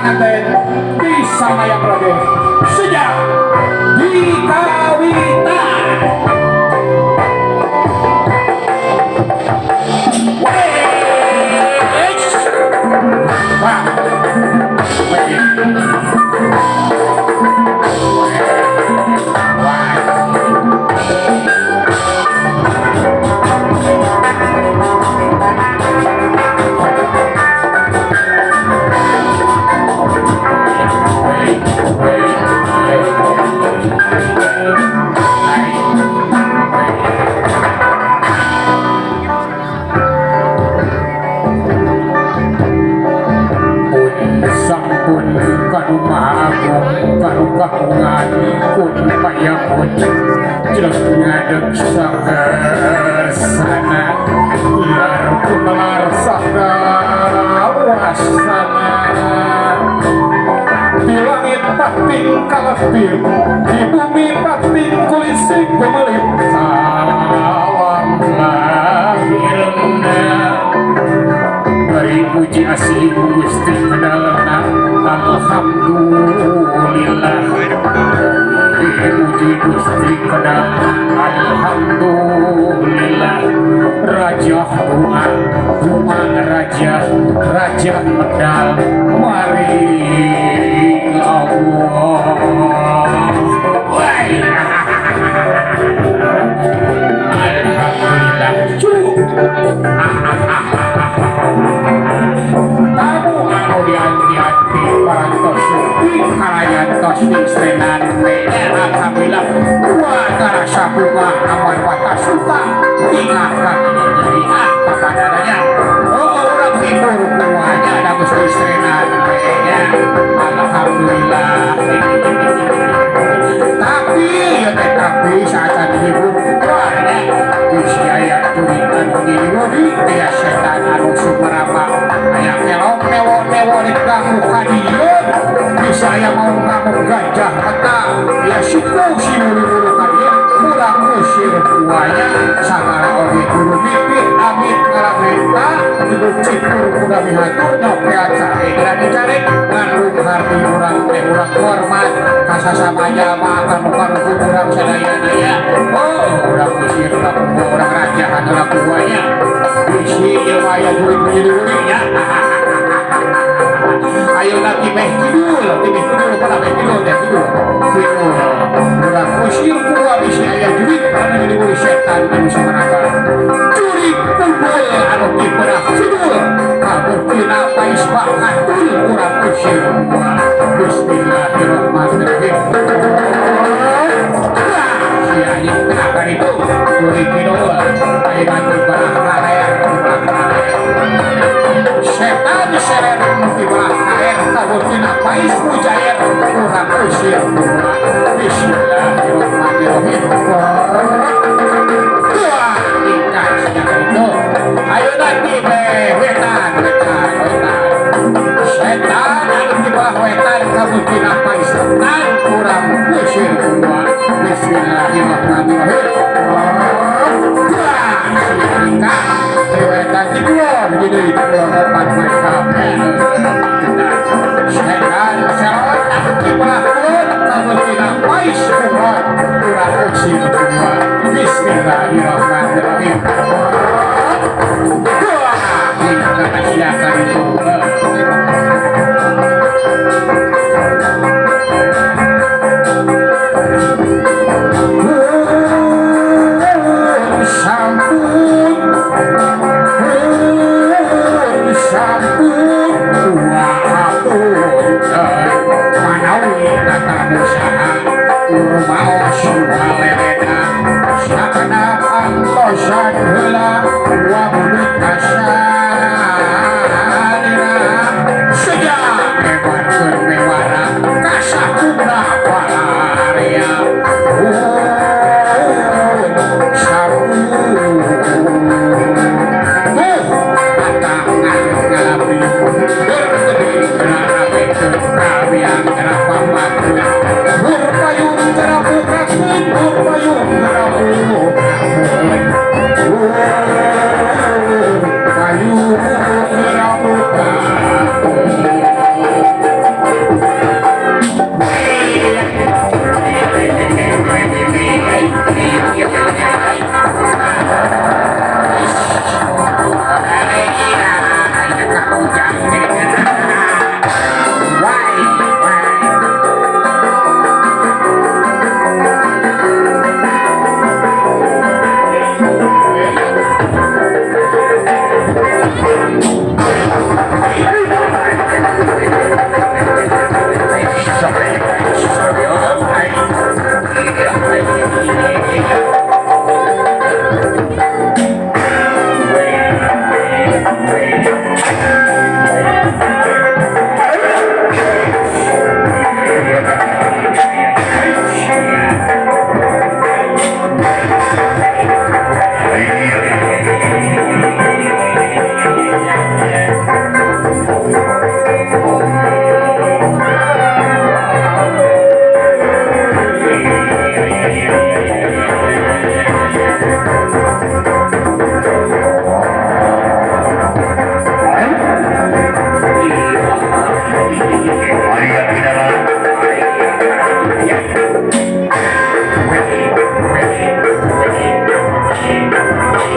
Panganten di Samaya Praden sejak dikawitan. Wah. Sampun kanu maha agung kanu kagungan kun payakun jelek ngadeg sakarsana lar kumelar sakawasana di langit pating kalapir di bumi pating kulisik gumelip salam lahirna bari puji asih Gusti kedalna alhamdulillah puji Gusti kedalna alhamdulillah raja bunga bunga raja raja medal mari Allah. Alhamdulillah tamu anu dianti-anti parantos di kalayan tos istrenan alhamdulillah wa bunga aman wata suka tingah kami jadi ah papadananya oh urang hibur kuahnya ada geus istrenan nya alhamdulillah tapi ya teh tapi saat dihibur kuahnya bisi aya jurig anu ngiri aya setan anu sumerapa aya kelong newo-newo rek ganggu ka dieu bisa aya mau ngamuk gajah mata ya suku si buru-buru ka dieu kurang usir kuahnya sagala oge guru mimpi amit ngalamenta ibu cikur kuda mihatur nyokeat saegeran dicari ngandung harti urang teh urang hormat kasasama jalma kanu karuhun urang sadayana ya oh urang usir urang urang rajahan urang kuahnya bisi ieu aya jurig menjadi nya ayo lagi meh kidul pada meh kidul teh kidul kidul urang usir kuah bisi aya jurig anu jadi setan anu samaraka jurig kumpul anu tipedah kidul kabuktina pais bakatul urang usir kuah bismillahirrahmanirrahim. Si anjing kenapa itu jurig kidul ayo bantu belah kaler setan serer di belah kaler kabuktina pais mujair urang usir kuah bismillahirrahmanirrahim. Wah, ikan sejak itu ayo nanti wetan wetan wetan setan anu di belah wetan kabuktina pais setan urang usir kuah bismillahirrahmanirrahim. Wah, si ikan wetan di kulon jadi kulon opat mereka setan selot anu di belah kulon kabuktina pais kulon urang usir kuah. Aya di dalam. Sindang kuru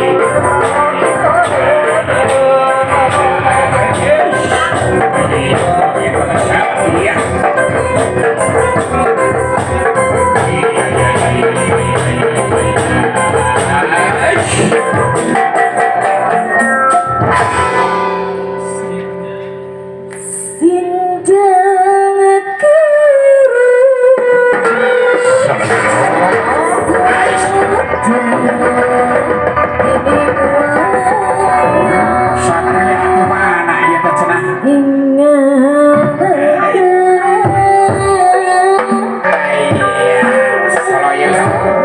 Satria mana ieu teh cenah? Aya, soloyeun.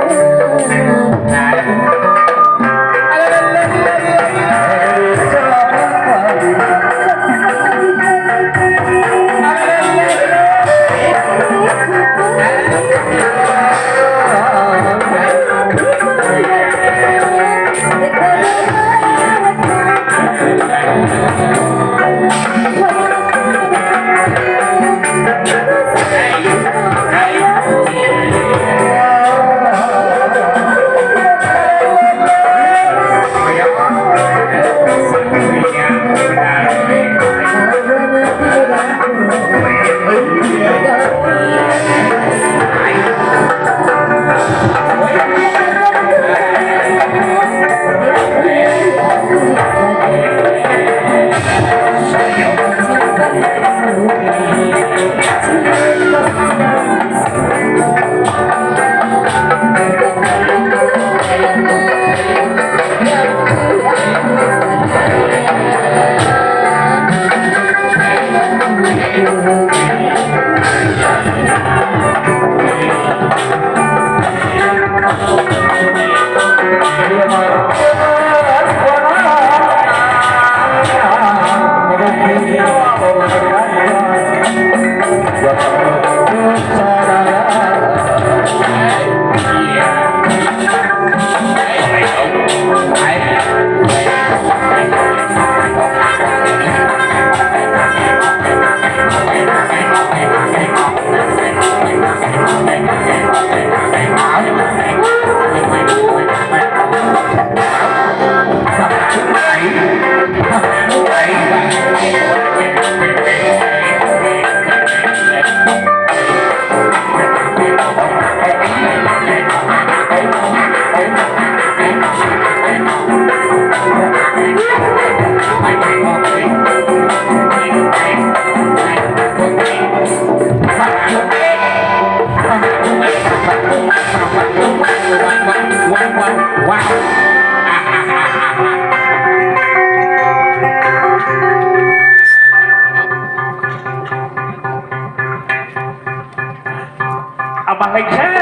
Abah lengser.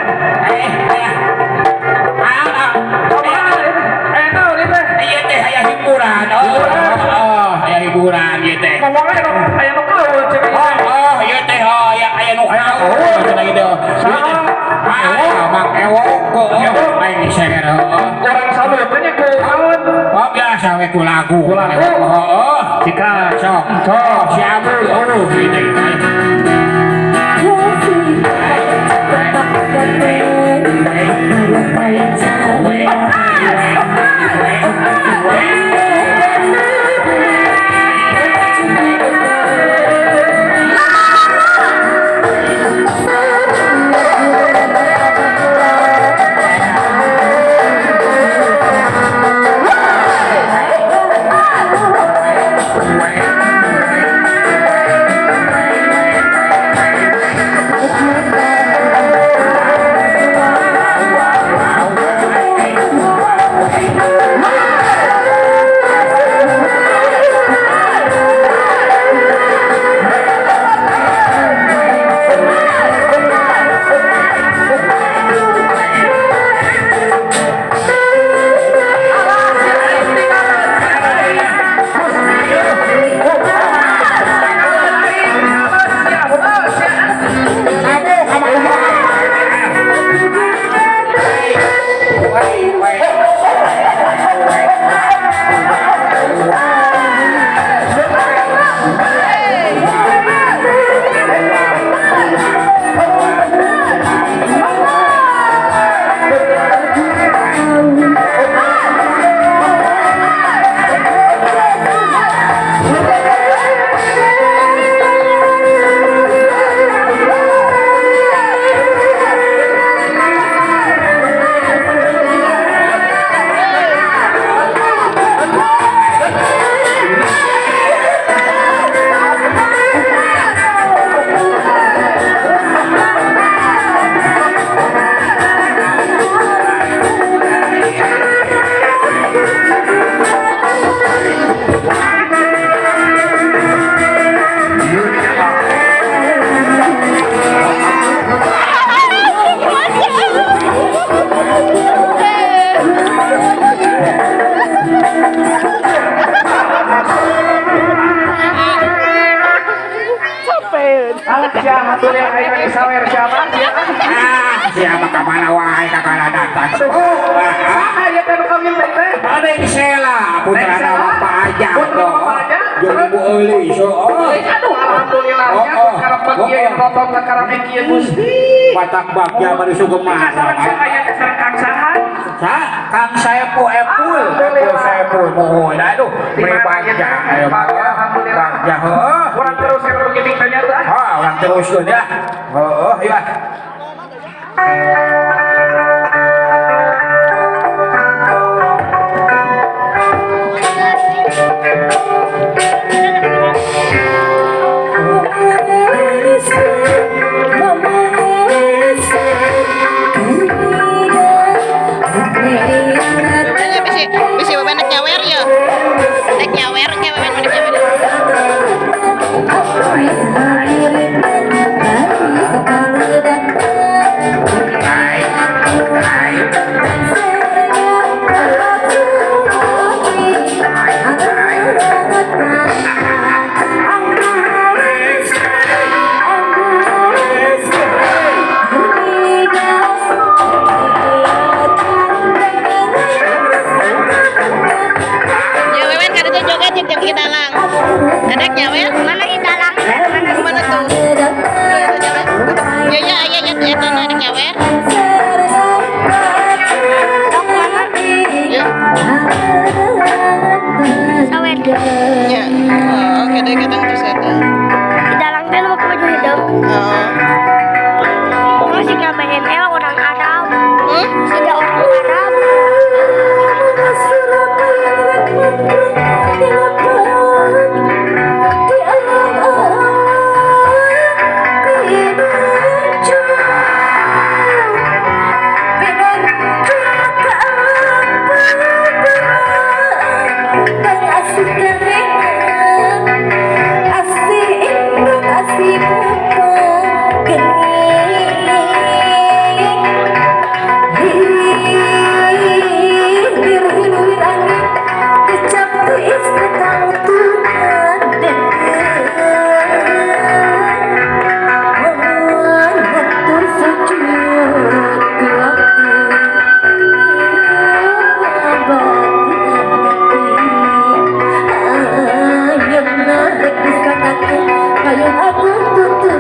Naon ieu teh? Ieu teh aya hiburan. Oh, aya hiburan ieu teh. Ngomongna aya nu kaul cek ieu. Oh, ieu teh oh aya aya nu kaul cenah gitu. Ah, Mang Ewok lengser. Urang salut teh nya ku naon? Oh, biasa we ku lagu. Ku lagu. Heeh. Cika. Sok. Sok. Si Abul oh gitu. Alah sia alhamdulillah aing lagi sawer siapa sia. Ah, siapa ka mana wae kakara datang. Saha ieu teh nu kawin teh teh? Ada yang Sela, putra Bapak aja. Putra Bapak aja. Jeung Ibu Euli, so. Oh. Aduh alhamdulillah nya karep kieu yang nonton karep kieu Gusti. Batak bagja mari sugema. Sareng saha ieu teh sareng Kang saha? Sa, Kang Saepul Epul, Epul Saepul mohon. Aduh, beri bagja. Ayo Alhamdulillah. Bagja heuh. Urang terus yang begini tanya tuh. Ah, urang terus ya. Heeh, iya. Sebenarnya bisa bisa wewe nyawer ya. Nek nyawer, nyawer, nek nyawer. Ya wewe kan itu joget jeung jeung hidalang. Adek nyawer Mana idalang? mana tuh? Ya ya ya ya eta na adek nyawer. Ya. Sawer. Ya. Oh, oke deh kita terus eta. Idalang teh nu make baju hideung. Oh. Masih ngabahin emang orang Arab. Hmm? Ada orang Arab. Aku tutup.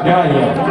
Ya ya.